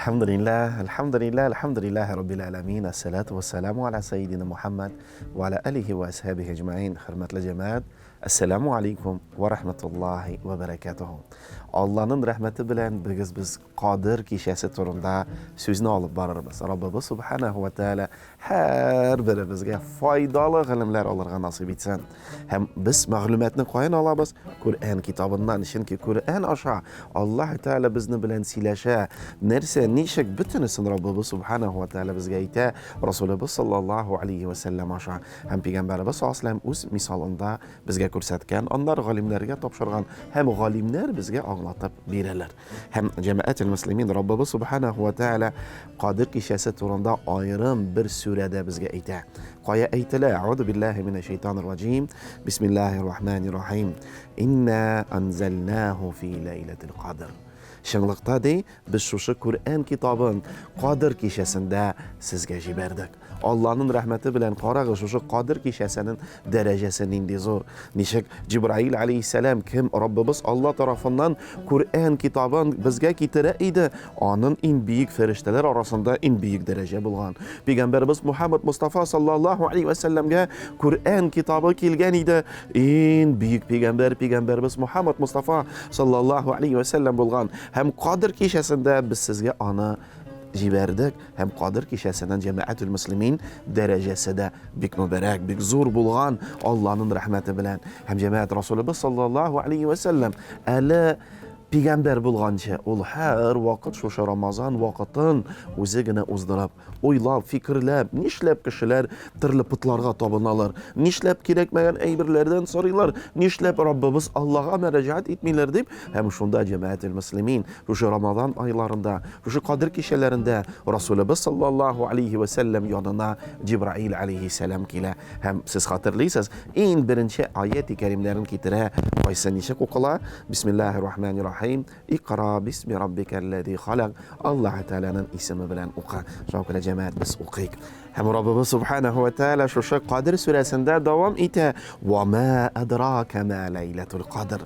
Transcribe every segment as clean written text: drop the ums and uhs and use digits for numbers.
Әлхәмдүлилләһ, әлхәмдүлилләһ, әлхәмдүлилләһи раббил әләмин, әссәлату вәссәламу аля сәйидина Мухаммад ва аля алихи ва асхабихи әҗмәин. Хөрмәтле җәмәгать, әссәламу алейкум ва рахматуллаһи ва баракатуху. Алланың рәхмәте белән бегез без Кадер кичәсе турында сүзне алып барырбыз. Раббыбыз субханаху ва тааля һәрберебезгә файдалы гыйлемләр алырга насыйп итсен. Һәм без мәгълүматны каян алабыз? Коръән китабыннан. Чөнки Коръән аша Аллаһ Тәгалә безне белән сөйләшә. Нәрсә, ничек, бөтенесен Раббыбыз субханаху ва тааля безгә әйтә, Расулыбыз саллаллаһу алейхи ва сәлләм аша. Һәм пәйгамбәребез саллаллаһу алейһи үз мисалында безгә күрсәткән, аннары галимнәргә тапшырган һәм галимнәр безгә аңлатып бирәләр. Һәм җәмәгател мөслимин Раббыбыз субханаху ва тааля Кадер кичәсе турында аерым бер сүрәдә безгә әйтә. Кая әйтелә? Аузу биллаһи минәш шайтанир раҗим. Бисмиллаһир рахманир рахим. Инна анзалнаху фи ләйләтил кадр. Чынлыкта ди, без шушы Коръән китабын Кадер кичәсендә сезгә җибәрдек. Алланың рәхмәте белән карагыз, шушы Кадер кичәсенең дәрәҗәсе нинди зур. Ничек Җибраил алейһиссәлам, кем Раббыбыз Алла тарафыннан Коръән китабын безгә китерә иде, аның иң бөек фәрештәләр арасында иң бөек дәрәҗә булган. Пәйгамбәребез Мухаммад Мустафа саллаллаһу алейһи ва сәлләмгә Коръән китабы килгән иде. Иң бөек пәйгамбәр пәйгамбәребез Мухаммад Мустафа саллаллаһу алейһи ва сәлләм булган. Һәм Кадер кичәсендә без сезгә аны җибәрдек һәм Кадер кичәсенең җәмәгатүл мөслимин дәрәҗәсе дә бик мөбарәк, бик зур булган Алланың рәхмәте белән. Һәм җәмәгать Расулыбыз саллаллаһу алейхи ва сәлләм әле пигамбәр булганчы ул һәр вакыт шушы Рамазан вакытын үзе генә уздырып, уйлап, фикерләп, нишләп кешеләр төрле потларга табыналар, нишләп кирәкмәгән әйберләрдән сорыйлар, нишләп Раббыбыз Аллага мөрәҗәгать итмиләр дип, һәм шунда җәмәгател мөслимин шушы Рамазан айларында, шушы Кадер кичәләрендә Расулыбыз саллаллаһу алейхи вә сәлләм янына Җибраил алейхиссәлам килә. Һәм сез хәтерлисез, иң беренче аяти кәримнәрен китерә, кайсы ничек укыла? Бисмиллаһир рахманир рахим. Икра бисми раббикәлләзи халак. Аллаһ Тәгаләнең исеме белән укы. Шуңа күрә җәмәгать без укыйк. Һәм Раббыбыз Субханаһу ва Тәгалә шушы Кадер сүрәсендә дәвам итә. Ва ма адрака ма ләйләтул кадр.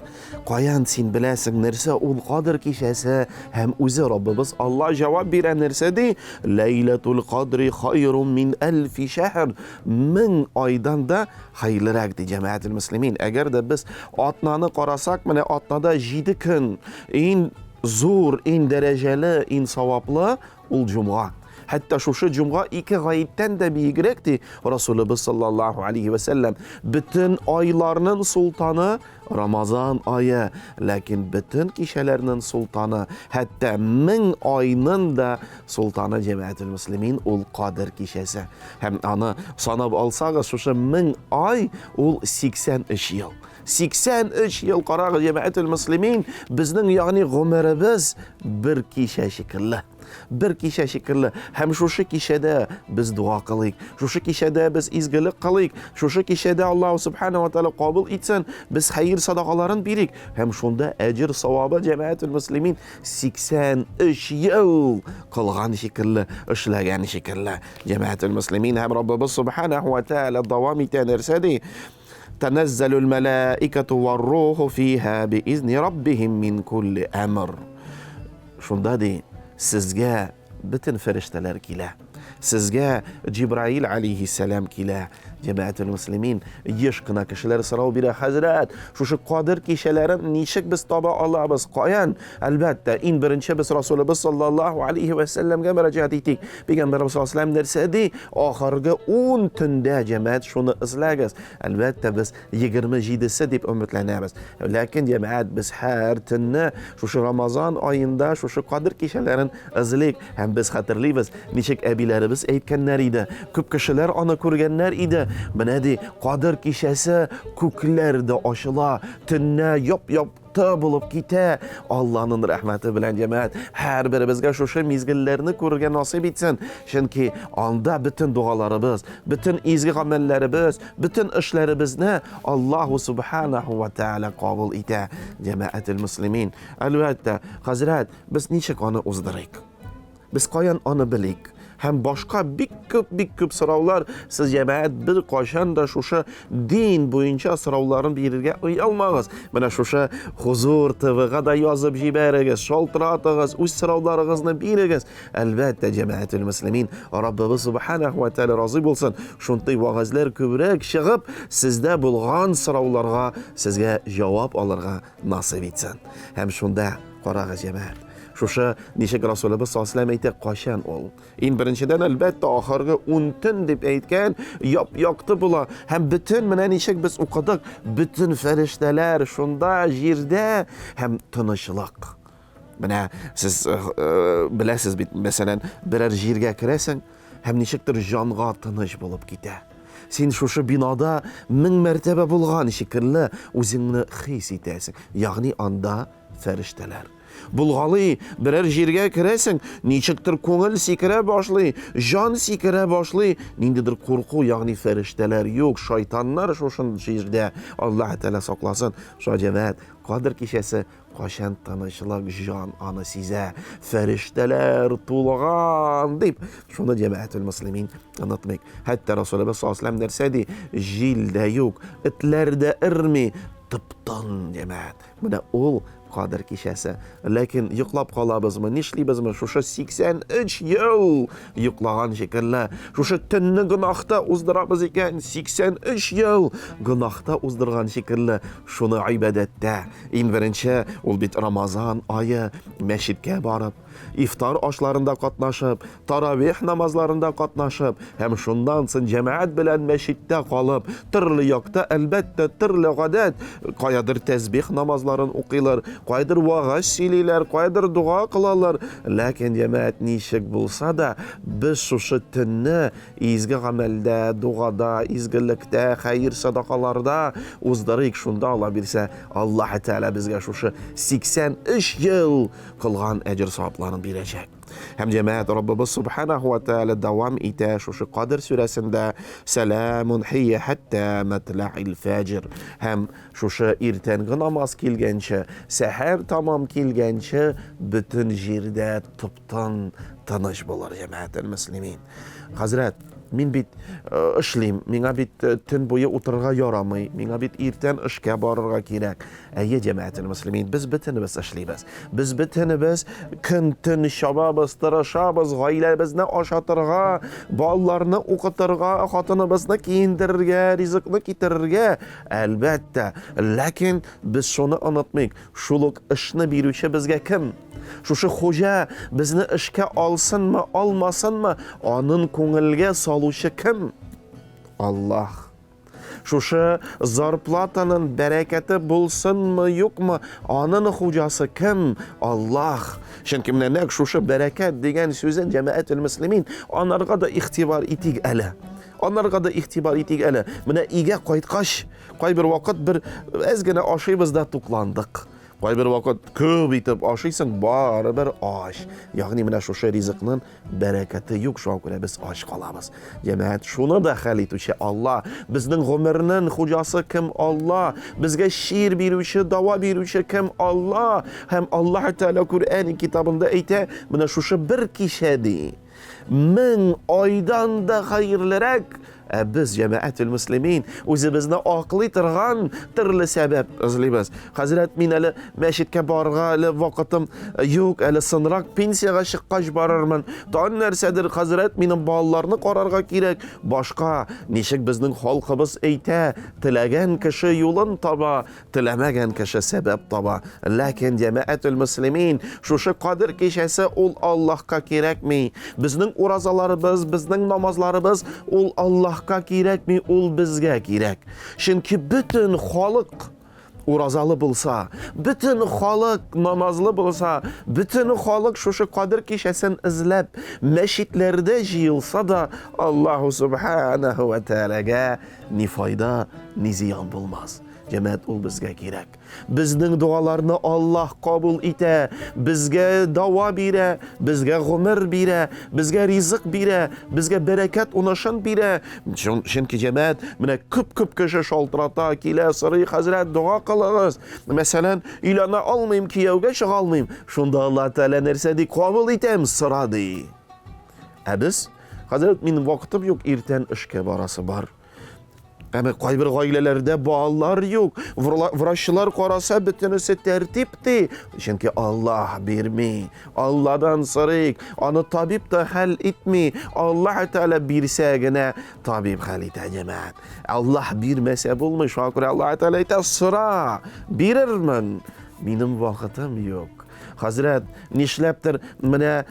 Каян син беләсең нәрсә ул Кадер кичәсе? Һәм үзе Раббыбыз Алла җавап бирә нәрсә ди? Ләйләтул кадри хайрун мин әлфи шәһр. Мең айдан да хәерлерәк ди җәмәгател мөслимин. Әгәр дә без атнаны карасак, менә атнада 7 көн иң зур, иң дәрәҗәле, иң саваплы ул җомга. Хәтта шушы җомга ике гаеттән дә биегрәк ди Расулыбыз саллаллаһу алейхи ва сәлләм. Бөтен айларның султаны Рамазан ае, ләкин бөтен кичәләрнең султаны, хәтта мең айның да султаны җәмәгател мөслимин ул Кадер кичәсе. Һәм аны санап алсагыз, шушы мең ай ул 83 ел. 83 ел карагыз җәмәгател мөслимин, безнең ягъни гомеребез бер кичә шикелле. Бер кичә шикелле. Һәм шушы кичәдә без дуа кылыйк. Шушы кичәдә без изгелек кылыйк. Шушы кичәдә Аллаһу субхана ва тааля кабул итсен. Без хәер садакаларын бирик. Һәм шунда әҗер савабы җәмәгател мөслимин 83 ел кылган шикелле, эшләгән шикелле. Җәмәгател мөслимин һәм Раббыбыз субхана ва тааля дәвам итә нәрсә ди? تنزل الملائكة والروح فيها بإذن ربهم من كل أمر. Шунда ди, сезгә бөтен фәрештәләр килә. Сезгә Җибраил алейхиссәлам килә. Җәмәгател мөслимин, еш кына кешеләр сорау бирә, хәзрәт, шушы Кадер кичәләрен ничек без таба алабыз? Каян? Әлбәттә, иң беренче без Расулыбыз саллаллаһу алейхи ва сәлләмгә мөрәҗәгать итик. Пәйгамбәребез саллаллаһу алейһи ва сәлләм нәрсә ди? Ахыргы 10 төндә җәмәгать шуны эзләгез. Әлбәттә, без 27-се дип өметләнәбез. Ләкин җәмәгать без һәр төнне шушы Рамазан аенда шушы Кадер кичәләрен эзлик. Һәм без хәтерлибез, ничек әбиләребез әйткәннәр иде. Күп кешеләр аны күргәннәр иде. Менә ди, Кадер кичәсе күкләр дә ачыла, төннә яп-яп Якты булып китә. Алланың рәхмәте белән җәмәгать һәрберебезгә шушы мизгелләрне күрергә насыйп итсен. Чөнки анда бөтен догаларыбыз, бөтен изге гамәлләребез, бөтен эшләребезне Аллаһу субханаху ва тааля кабул итә. Җәмәгател мөслимин. Әлбәттә, хәзрәт, без ничек аны уздырыйк? Без каян аны белик? Һәм башка бик күп, бик күп сораулар. Сез җәмәгать бер кайчан да шушы дин буенча сорауларын бирергә оялмагыз. Менә шушы Хузур ТВга да язып җибәрегез, шалтыратыгыз, үз сорауларыгызны бирегез. Әлбәттә, җәмәгател мөслимин, Раббыбыз субханаху ва тааля разый булсын. Шундый вәгазьләр күбрәк чыгып, сездә булган сорауларга сезгә җавап алырга насыйп итсен. Һәм шунда карагыз, җәмәгать. Шушы ничек Расулыбыз саллаллаһу алейһи әйтә, кайчан ул? Иң беренчедән, әлбәттә, ахыргы 10 төн дип әйткән, яп-якты була. Һәм бөтен менә ничек без укыдык, бөтен фәрештәләр шунда җирдә һәм тынычлык. Менә сез э, э, беләсез бит, мәсәлән, берәр җиргә керәсең һәм ничектер җанга тыныч булып китә. Син шушы бинада мең мәртәбә булган шикелле үзеңне хис итәсең. Ягъни анда фәрештәләр. Булгалый, берәр җиргә керәсең, ничектер күңел сикерә башлый, җан сикерә башлый, ниндидер курку, ягъни фәрештәләр юк, шайтаннар шушын җирдә. Аллаһ Тәгалә сакласын. Шуңа җәмәгать, Кадер кичәсе Кайчан тынычлык җан аны сизә, фәрештәләр тулган дип, шуны җәмәгател мөслимин онытмыйк. Хәтта Расулыбыз саллаллаһу алейһи нәрсә ди? Җил дә юк, этләр дә өрми, тып-тын җәмәгать. Менә ул Кадер кичәсе. Ләкин йоклап калабызмы, нишлибезме? Шушы 83 ел йоклаган шикелле, шушы төнне гөнаһта уздырабыз икән, 83 ел гөнаһта уздырган шикелле, шуны гыйбадәттә Иң беренче, ул бит Рамазан ае, мәчеткә барып, ифтар ашларында катнашып, таравих намазларында катнашып һәм шуннан соң җәмәгать белән мәчеттә калып, төрле якта, әлбәттә, төрле гадәт, каядыр тәсбих намазларын укыйлар, каядыр вагаз сөйлиләр, каядыр дога кылалар. Ләкин җәмәгать ничек булса да, без шушы төнне Изге гамәлдә, догада, изгелектә, хәер-садакаларда уздырыйк, шунда Алла бирсә, Аллаһ Тәгалә безгә шушы 83 ел кылган әҗер-савапларын бирәчәк. Һәм җәмәгать Раббыбыз Субханаху ва Тәгалә дәвам итә шушы Кадер сүрәсендә Сәламун хия хәтта матла'ил фәҗр. Һәм шушы иртәнге намаз килгәнче, сәхәр тамам килгәнче бөтен җирдә тып-тын тыныч булыр җәмәгател мөслимин. Хәзрәт, мин бит э, эшлим, миңа бит э, төн буе утырырга ярамый, миңа бит иртән эшкә барырга кирәк. Әйе, җәмәгател мөслимин, без бөтенебез эшлибез. Без бөтенебез көн-төн чабабыз, тырышабыз, гаиләбезне ашатырга, балаларны укытырга, хатыныбызны киендерергә, ризыкны китерергә, әлбәттә. Ләкин без шуны онытмыйк, шул ук эшне бирүче безгә кем? Шушы хуҗа безне эшкә алсынмы, алмасынмы, анын күңелгә салучы кем? Аллаһ. Шушы зарплатанын бәрәкәте булсынмы, юкмы, анын хуҗасы кем? Аллаһ. Чөнки менә нәкъ шушы бәрәкәт дигән сүзен җәмәгател мөслимин анарга да игътибар итик әле. Анарга да игътибар итик әле. Менә өйгә кайткач, кайбер вакыт бер әз генә ашыйбыз да тукландык. Кайбер вакыт күп итеп ашыйсың, барыбер ач. Ягъни менә шушы ризыкның бәрәкәте юк, шуңа күрә без ач калабыз. Җәмәгать, шуны да хәл итүче Алла. Безнең гомернең хуҗасы кем? Алла. Безгә чир бирүче, дава бирүче кем? Алла. Һәм Аллаһ Тәгалә Коръән китабында әйтә, менә шушы бер кичә ди. Мең айдан да хәерлерәк. Ә без, җәмәгател мөслимин, үзебезне аклый торган төрле сәбәп эзлибез. Хәзрәт, мин әле мәчеткә барырга әле вакытым юк, әле сынрак пенсиягә чыккач барырмын. Тагын нәрсәдер, хәзрәт, минем балаларны карарга кирәк. Башка, ничек безнең халкыбыз әйтә, теләгән кеше юлын таба, Теләмәгән кеше сәбәп таба. Ләкин җәмәгател мөслимин, шушы Кадер кичәсе ул Аллаһка кирәкми. Безнең уразаларыбыз, безнең намазларыбыз ул Аллаһка кирәкми, ул безгә кирәк. Чөнки бөтен халык уразалы булса, бөтен халык намазлы булса, бөтен халык шушы Кадер кичәсен эзләп, мәчетләрдә җыелса да, Аллаһу субханаху ва тәгаләгә ни файда, ни зыян булмас. Җәмәгать, ул безгә кирәк. Безнең догаларны Аллаһ кабул итә, безгә дава бирә, безгә гомер бирә, безгә ризык бирә, безгә бәрәкәт унышын бирә. Чөнки җәмәгать, менә күп-күп кеше шалтырата, килә, сорый, хәзрәт, дога кылыгыз. Мәсәлән, өйләнә алмыйм, кияүгә чыга алмыйм. Шунда Аллаһ Тәгалә нәрсә ди? Кабул итәм, сора ди. Ә без, хәзрәт, минем вакытым юк, иртән эшкә барасы бар. Әмма кайбер гаиләләрдә балалар юк. Врачлар караса, бөтенесе тәртип ди. Чөнки Аллаһ бирми. Алладан сорыйк. Аны табиб та хәл итми. Аллаһ Тәгалә бирсә генә табиб хәл итә, җәмәгать. Аллаһ бирмәсә булмый. Шуңа күрә Аллаһ Тәгалә әйтә, сора, бирермен. Минем вакытым юк. Хәзрәт, нишләптер менә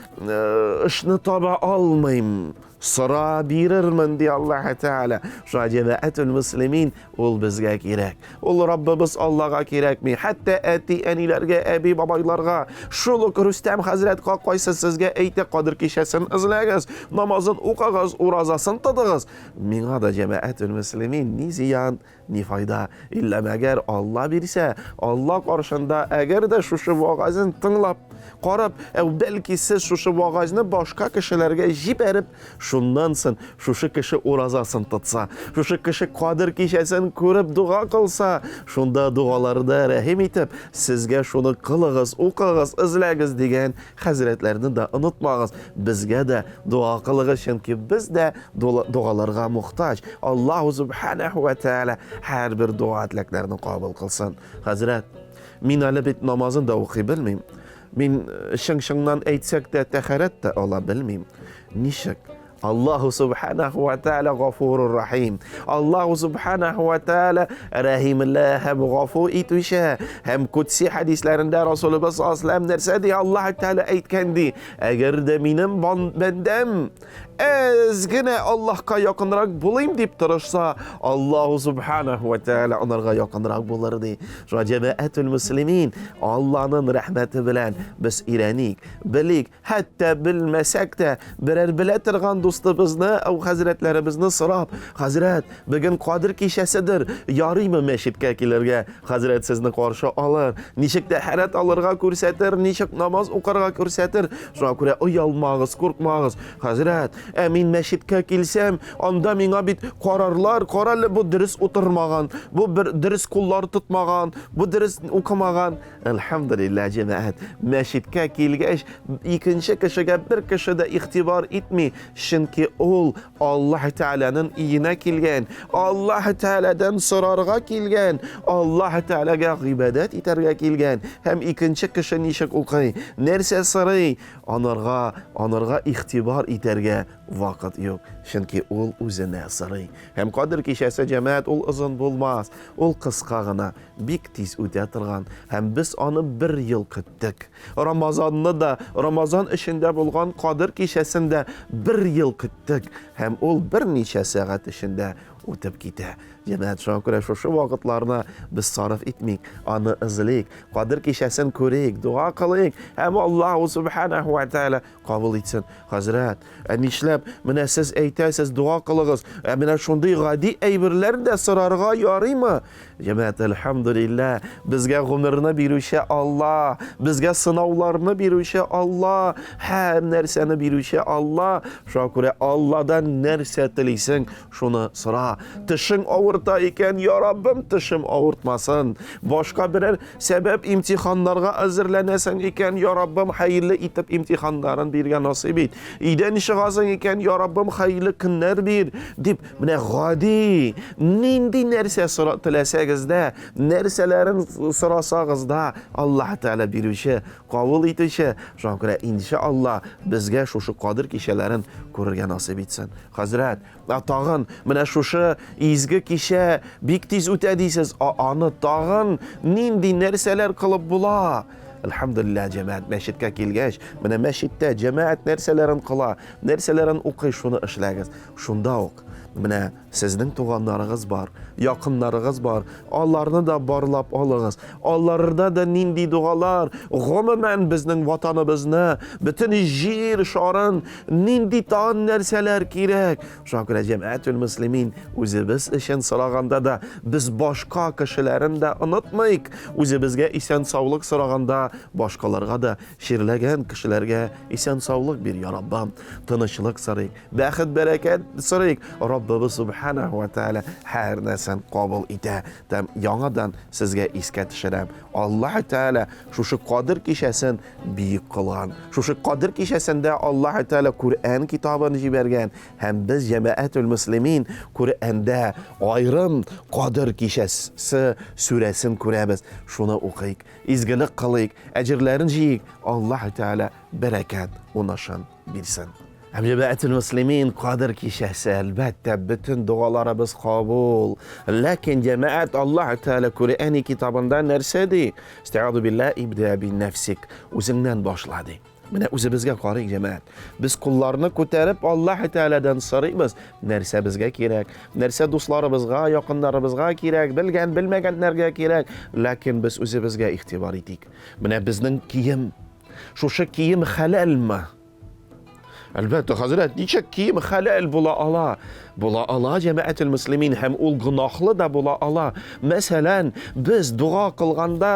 эшне таба алмыйм. Сора бирермен, ди Аллаһ Тәгалә. Шуңа җәмәгатүл мөслимин ул безгә кирәк. Ул Раббыбыз Аллага кирәкми. Хәтта әти-әниләргә, әби-бабайларга, шул ук Рөстәм хәзрәткә кайсы сезгә әйтә, Кадер кичәсен эзләгез, намазын укыгыз, уразасын тотыгыз. Миңа да җәмәгатүл мөслимин ни зыян, Ни файда, иллә мәгәр Алла бирсә, Алла каршында әгәр дә шушы вагазын тыңлап, карап, әү бәлки сез шушы вагазны башка кешеләргә җибәреп, шуннан соң шушы кеше уразасын тотса, шушы кеше Кадер кичәсен күреп дога кылса, шунда догаларда рәхим итеп, сезгә шуны кылыгыз, укыгыз, эзләгез дигән хәзрәтләрне дә онытмагыз. Безгә дә дога кылыгыз, чөнки без дә догаларга мохтаҗ. Аллаһу субханаху ва тааля һәрбер дога теләкләрне кабул кылсын. Хәзрәт, мин әле бит намазын да укый белмим. Мин э, чың-чыңнан әйтсәк тә тәхәрәт тә ала белмим. Ничек? Аллаһу субханаху ва тааля гафурур рахим. Аллаһу субханаху ва тааля рәхимле һәм гафу итүче. Һәм кутси хәдисләрендә Расулыбыз саллаллаху нәрсә ди? Аллаһ Тааля әйткән ди: Әгәр дә минем бәндәм әз генә Аллаһка якынрак булыйм дип тырышса, Аллаһу субханаху ва тааля анарга якынрак булыр ди. Шуңа җәмәгатүл мөслимин, Аллаһның рәхмәте белән без өйрәник, белик, хәтта белмәсәк тә, берәр белә торган дустыбызны, ау хәзрәтләребезне сорап, хәзрәт, бүген Кадер кичәседер, ярыймы мәчеткә килергә? Хәзрәт сезне каршы алыр, ничек тәһарәт алырга күрсәтер, ничек намаз укырга күрсәтер. Шуңа күрә оялмагыз, куркмагыз. Хәзрәт, ә мин мәчеткә килсәм, анда миңа бит карарлар, карале, бу дөрес утырмаган, бу бер дөрес куллар тотмаган, бу дөрес укымаган. Әлхәмдүлилләһ, җәмәгать, мәчеткә килгәч, икенче кешегә бер кеше дә игътибар итми, чөнки ул Аллаһ Тәгаләнең өенә килгән, Аллаһ Тәгаләдән сорарга килгән, Аллаһ Тәгаләгә гыйбадәт итәргә килгән. Һәм икенче кеше ничек укый, нәрсә сорый, анарга, анарга игътибар итәргә вакыт юк, чөнки ул үзенә сорый. Һәм Кадер кичәсе, җәмәгать, ул озын булмас, ул кыска гына, бик тиз үтә торган. Һәм без аны бер ел көттек. Рамазанны да, Рамазан эчендә булган Кадер кичәсен дә бер ел көттек һәм ул берничә сәгать эчендә үтеп китә. Җәмәгать, шуңа күрә шушы вакытларны без сарыф итмик, аны эзлик, Кадер кичәсен күрик, дога кылыйк һәм Аллаһу субханаху ва тааля кабул итсен. Хәзрәт, ә нишләп менә сез әйтәсез, дога кылыгыз, ә менә шундый гади әйберләр дә сорарга ярыймы? Җәмәгать, әлхәмдүлилләһ, безгә гомерне бирүче Алла, безгә сынауларны бирүче Алла, һәр нәрсәне бирүче Алла. Шуңа күрә Алладан нәрсә телисең, шуны сора. Тешең авырта икән, я Раббым, тешем авыртмасын. Башка берәр сәбәп имтиханнарга әзерләнәсең икән, я Раббым, хәерле итеп имтиханнарын биргән насыйп ит. Өйдән чыгасың икән, я Раббым, хәерле көннәр бир, дип, менә гади, нинди нәрсә сора теләсәгез дә, нәрсәләрен сорасагыз да, Аллаһ Тәгалә бирүче, кабул итүче. Шуңа күрә, иншалла, безгә шушы Кадер кичәләрен күрергә насыйп итсен. Хәзрәт, ә тагын менә шушы изге кичә бик тиз үтә дисез, ә аны тагын нинди нәрсәләр кылып була? Әлхәмдүлилләһ, җәмәгать мәчеткә килгәч, менә мәчеттә җәмәгать нәрсәләрен кыла, нәрсәләрен укый, шуны эшләгез. Шунда ук менә сезнең туганнарыгыз бар, якыннарыгыз бар, аларны да барлап алыгыз. Аларда да нинди догалар, гомумән безнең ватаныбызны, бөтен җир шарын нинди тагын нәрсәләр кирәк. Шуңа күрә җәмәгатүл мөслимин үзебез өчен сораганда да без башка кешеләрен дә онытмыйк. Үзебезгә исән саулык сораганда башкаларга да чирләгән кешеләргә исән саулык бир, я Раббам. Тынычлык сорыйк, бәхет, бәрәкәт сорыйк. Рабб Раббыбыз Субханаһу ва Тааля һәр нәрсәне кабул итә. Һәм яңадан сезгә искә төшерәм. Аллаһ Тәгалә шушы Кадер кичәсен бөек кылган. Шушы Кадер кичәсендә Аллаһ Тәгалә Коръән китабын җибәргән һәм без җәмәгатүл мөслимин Коръәндә аерым Кадер кичәсе сүрәсен күрәбез. Шуны укыйк, изгелек кылыйк, әҗерләрен җыйыйк. Аллаһ Тәгалә бәрәкәт унышын бирсен. Һәм җәмәгатүл мөслимин Кадер кичәсе, әлбәттә, бөтен догаларыбыз кабул. Ләкин җәмәгать Аллаһ Тәгалә Коръәни китабында нәрсә ди? Истәгазу биллаһ ибда би нәфсик. Үзеңнән башла ди. Менә үзебезгә карыйк, җәмәгать. Без кулларны күтәреп Аллаһ Тәгаләдән сорыйбыз, нәрсә безгә кирәк, нәрсә дусларыбызга, якыннарыбызга кирәк, белгән, белмәгәннәргә кирәк. Ләкин без үзебезгә игътибар итик. Менә безнең кием, шушы кием хәләлме? Әлбәттә, хәзрәт, ничек кием хәләл була ала? Була ала, җәмәгател мөслимин, һәм ул гөнаһлы да була ала. Мәсәлән, без дога кылганда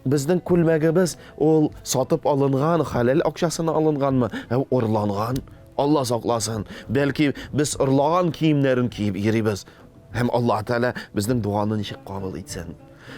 безнең күлмәгебез ул сатып алынган, хәләл акчасына алынганмы, ә урланган? Алла сакласын. Бәлки без урлаган киемнәрен киеп йөрибез. Һәм Аллаһ Тәгалә безнең доганы ничек кабул итсен?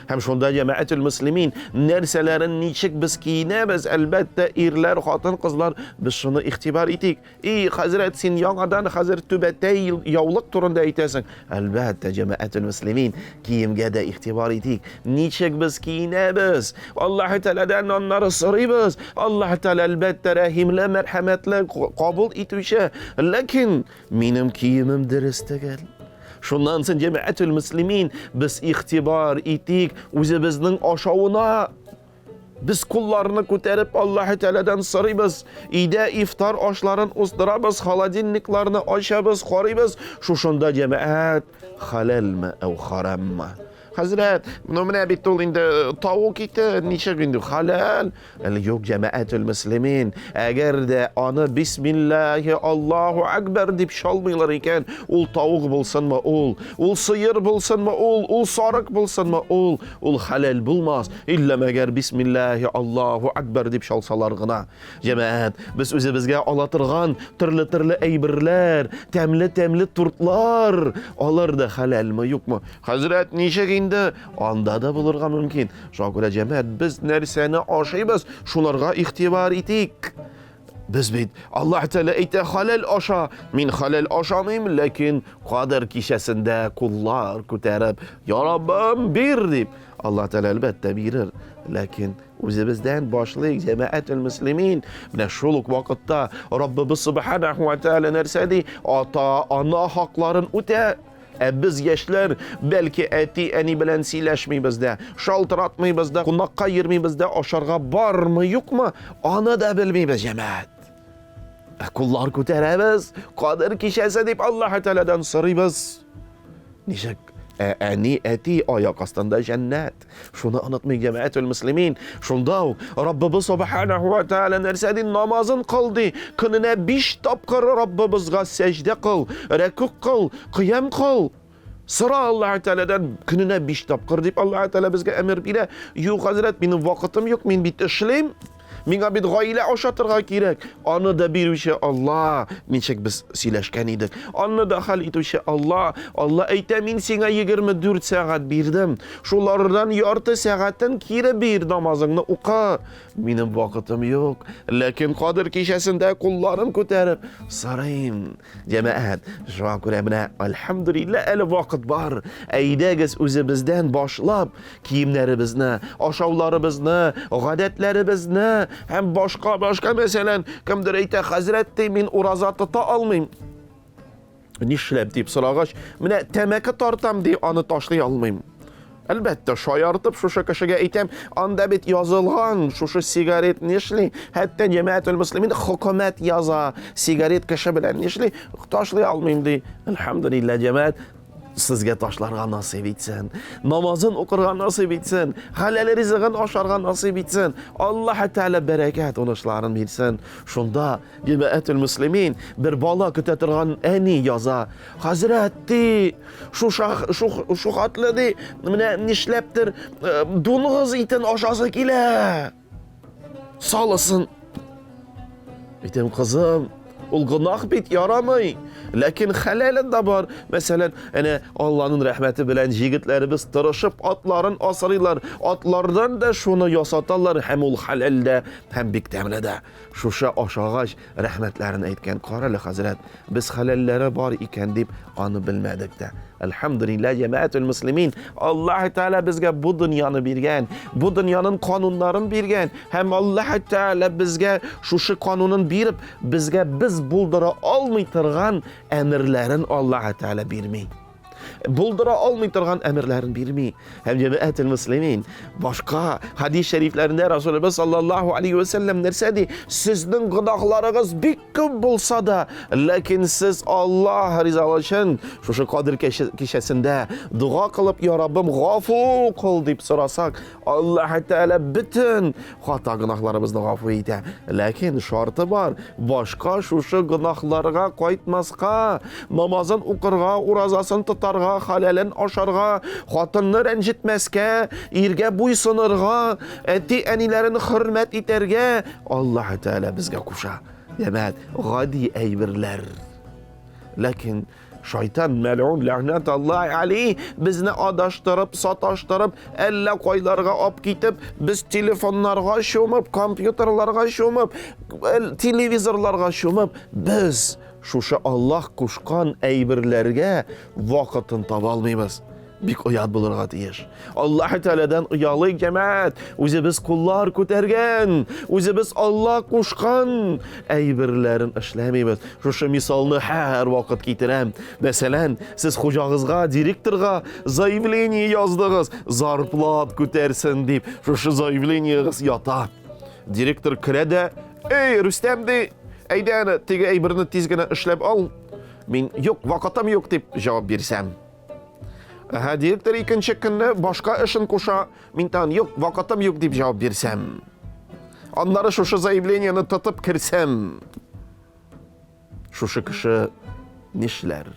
Һәм шунда җәмәгатүл мөслимин нәрсәләрен ничек без киенәбез, әлбәттә, ирләр, хатын-кызлар, без шуны игътибар итик. И, хәзрәт, син яңадан хәзер түбәтәй, яулык турында әйтәсең. Әлбәттә, җәмәгатүл мөслимин, киемгә дә игътибар итик. Ничек без киенәбез? Аллаһ Тәгаләдән аннары сорыйбыз. Аллаһ Тәгалә, әлбәттә, рәхимле, мәрхәмәтле, кабул итүче. Ләкин Минем киемем дөрес түгел. Шуннан соң җәмәгатүл мөслимин без игътибар итик үзебезнең ашавына. Без кулларны күтәреп Аллаһ Тәгаләдән сорыйбыз. Өйдә ифтар ашларын уздырабыз, холодильникларны ачабыз, карыйбыз. Шушында җәмәгать хәләлме, әү хараммы? Хәзрәт, ну менә бит ул инде тавык ите, ничек инде хәләл? Әле юк, җәмәгатүл мөслимин. Әгәр дә аны бисмиллаһи Аллаһу акбар дип чалмыйлар икән, ул тавык булсынмы ул, ул сыер булсынмы ул, ул сарык булсынмы ул, ул хәләл булмас. Иллә мәгәр бисмиллаһи Аллаһу акбар дип чалсалар гына. Җәмәгать, без үзебезгә ала торган төрле-төрле әйберләр, тәмле-тәмле тортлар, алар да хәләлме, юкмы? Хәзрәт, ничек инде? Анда да булырга мөмкин. Шуңа күрә, җәмәгать, без нәрсәне ашыйбыз, шуларга игътибар итик. Без бит Аллаһ Тәгалә әйтә, хәләл аша. Мин хәләл ашамыйм, ләкин Кадер кичәсендә куллар күтәреп, Я Раббым, бир дип, Аллаһ Тәгалә әлбәттә бирер. Ләкин үзебездән башлыйк, җәмәгател мөслимин. Менә шул ук вакытта Раббыбыз Субханаху ва Тәгалә нәрсә ди? Ата, ана хакларын үтә. Ә без яшьләр, бәлки әти-әни белән сөйләшмибез дә, шалтыратмыйбыз да, кунакка йөрмибез дә, ашарга бармы, юкмы, аны да белмибез, җәмәгать. Ә куллар күтәрәбез, Кадер кичәсе дип Аллаһ Тәгаләдән сорыйбыз. Ничек? Ә әни, әти аяк астында җәннәт. Шуны онытмыйк, җәмәгатүл мөслимин. Шунда ук Раббыбыз субханаху ва тааля нәрсә ди? Намазын кыл ди. Көненә 5 тапкыр Раббыбызга сәҗдә кыл, рәкүк кыл, кыям кыл. Сора Аллаһ Тәгаләдән көненә 5 тапкыр дип Аллаһ Тәгалә безгә әмер бирә. Юк, хәзрәт, минем вакытым юк, мин бит эшлим. Миңа бит гаилә ашатырга кирәк. Аны да бирүче Алла. Ничек без сөйләшкән идек. Аны да хәл итүче Алла. Алла әйтә, мин сиңа 24 сәгать бирдем. Шулардан ярты сәгатен кире бир, намазыңны укы. Минем вакытым юк. Ләкин Кадер кичәсендә кулларым күтәреп сорыйм. Җәмәгать, шуңа күрә менә альхамдулилла әле вакыт бар. Әйдәгез үзебездән башлап киемнәребезне, ашауларыбызны, гадәтләребезне һәм башка-башка мәсәлән, кемдер әйтә, хәзрәт ди, мин ураза тота алмыйм. Нишләп дип сорагач, менә тәмәке тартам ди, аны ташлый алмыйм. Әлбәттә, шаяртып шушы кешегә әйтәм, анда бит язылган, шушы сигарет нишли? Хәтта җәмәгатул мөслимин хөкүмәт яза, сигарет кеше белән нишли? Ташлый алмыйм ди. Әлхәмдүлилләһ, җәмәгать сезгә ташларга насыйп итсен. Намазын укырга насыйп итсен. Хәләл ризыгын ашарга насыйп итсен. Аллаһ Тәгалә бәрәкәт уңышларын бирсен. Шунда җәмәгатул мөслимин бер бала көтә торган әни яза. Хәзрәт ди, Шу шу шу хатлы ди, менә нишләптер э, дуңгыз итен ашасы килә. Салысын. Әйтәм, кызым, ул гөнаһ бит, ярамый. Ләкин хәләлен дә бар. Мәсәлән, әнә Алланың рәхмәте белән җегетләребез тырышып атларын асрыйлар. Атлардан да шуны ясаталар һәм ул хәләл дә, һәм бик тәмле дә. Шушы ашагач рәхмәтләрен әйткән, карале, хәзрәт, без хәләлләре бар икән дип аны белмәдек тә. Әлхәмдүлилләһ, җәмәгатүл мөслимин, Аллаһ Тәгалә безгә бу дөньяны биргән, бу дөньяның кануннарын биргән һәм Аллаһ Тәгалә безгә шушы канунын биреп, безгә без булдыра алмый торган әмерләрен Аллаһ Тәгалә бирми. Булдыра алмый торган әмерләрен бирми. Һәм җәмәгател мөслимин, башка хадис шәрифләрендә Расулыбыз саллаллаһу алейхи ва сәлләм нәрсә ди? Сезнең гөнаһларыгыз бик күп булса да, ләкин сез Аллаһ ризалыгы өчен шушы Кадер кичәсендә дога кылып, Я Раббым, гафу кыл дип сорасак, Аллаһ Тәгалә бөтен хата гөнаһларыбызны гафу итә. Ләкин шарты бар, башка шушы гөнаһларга кайтмаска, намазын укырга, уразасын тотарга, хәләлен ашарга, хатынны рәнҗетмәскә, иргә буйсынырга, әти-әниләрен хөрмәт итәргә Аллаһ Тәгалә безгә куша. Җәмәгать, гади әйберләр. Ләкин Шайтан мәлун ләгънәт Аллаһ али безне адаштырып, саташтырып, әллә кайларга ап китеп, без телефоннарга чумып, компьютерларга чумып, телевизорларга чумып, без шушы Аллаһ кушкан әйберләргә вакытын таба алмыйбыз. Бик оят булырга тиеш. Аллаһ Тәгаләдән оялыйк, җәмәгать. Үзебез куллар күтәргән, үзебез Аллаһ кушкан әйберләрен эшләмибез. Шушы мисалны һәр вакыт китерәм. Мәсәлән, сез хуҗагызга, директорга заявление яздыгыз, зарплат күтәрсен дип. Шушы заявлениегез ята. Директор керә дә, "Эй, Рөстәм ди, әйдә әнә теге әйберне тиз генә эшләп ал." Мин, "Юк, вакытым юк" дип җавап бирсәм. Әһә, директор икенче көнне башка эшен куша. Мин тагын юк, вакытым юк дип җавап бирсәм. Аннары шушы заявлениене тотып керсәм, шушы кеше нишләр?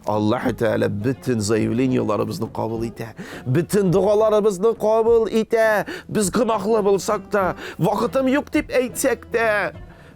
Аллаһ Тәгалә бөтен заявлениеларыбызны кабул итә. Бөтен догаларыбызны кабул итә. Без гөнаһлы булсак та, вакытым юк дип әйтсәк тә,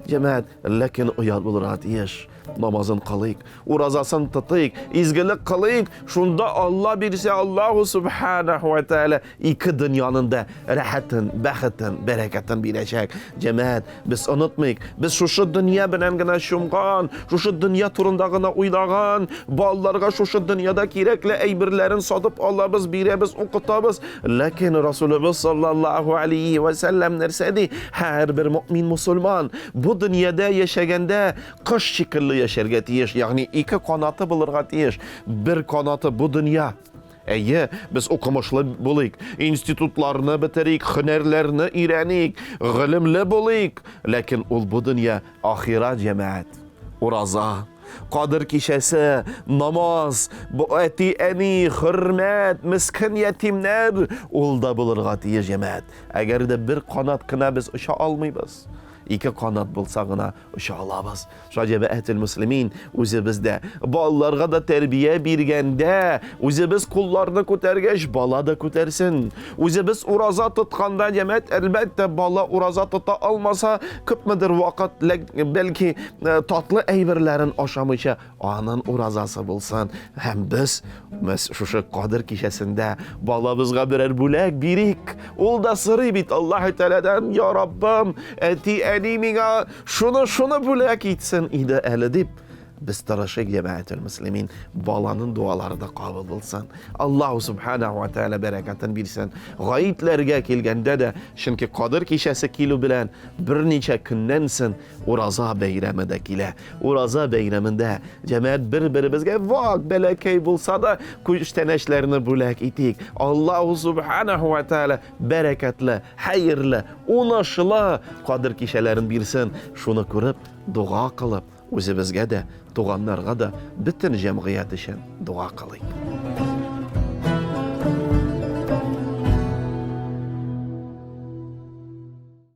җәмәгать, ләкин оят булырга тиеш. Намазын кылыйк, уразасын тотыйк, изгелек кылыйк. Шунда Алла бирсә, Аллаһу субханаху ва тааля ике дөньяның да рәхәтен, бәхетен, бәрәкәтен бирәчәк. Җәмәгать, без онытмыйк, без шушы дөнья белән генә чумган, шушы дөнья турында гына уйлаган, балаларга шушы дөньяда кирәкле әйберләрен сатып алабыз, бирәбез, укытабыз. Ләкин Расулыбыз саллаллаһу алейхи ва сәлләм нәрсә ди? Һәрбер мөмин мусульман бу дөньяда яшәгәндә кош шикелле яшәргә тиеш, ягъни ике канаты булырга тиеш. Бер канаты бу дөнья. Әйе, без укымышлы булыйк, институтларны бетерик, һөнәрләрне өйрәник, гыйлемле булыйк, ләкин ул бу дөнья ахират җәмәгать. Ураза, Кадер кичәсе, намаз, бу әти-әни, хөрмәт, мескен ятимнәр, ул да булырга тиеш җәмәгать. Әгәр дә бер канат кына без оча алмыйбыз. Ике канат булса гына оча алабыз. Шуңа җәмәгател мөслимин үзебез дә балаларга да тәрбия биргәндә, үзебез кулларны күтәргәч, бала да күтәрсен. Үзебез ураза тотканда, җәмәгать, әлбәттә, бала ураза тота алмаса, күпмедер вакыт, бәлки, э, татлы әйберләрен ашамыйча, Анын уразасы булсын. Һәм без, без шушы Кадер кичәсендә балабызга берәр бүләк бирик. Ул да сорый бит Аллаһ Тәгаләдән, Я Раббым, әти-әни миңа шуны-шуны бүләк итсен иде әле дип. Без тырышыйк, җәмәгател мөслимин, баланын дуалары да кабул булсын. Аллаһу субханаху ва тәгалә бәрәкәтен бирсен. Гаетләргә килгәндә дә, чөнки Кадер кичәсе килү белән берничә көннән соң Ураза бәйрәме дә килә. Ураза бәйрәмендә җәмәгать бер-беребезгә вак бәләкәй булса да күчтәнәчләрне бүләк итик. Аллаһу субханаху ва тааля бәрәкәтле, хәерле, уңышлы кадер кичәләрен бирсен. Шуны күреп, дога кылып, үзебезгә дә, туганнарга да, бөтен җәмгыять өчен дога кылыйк.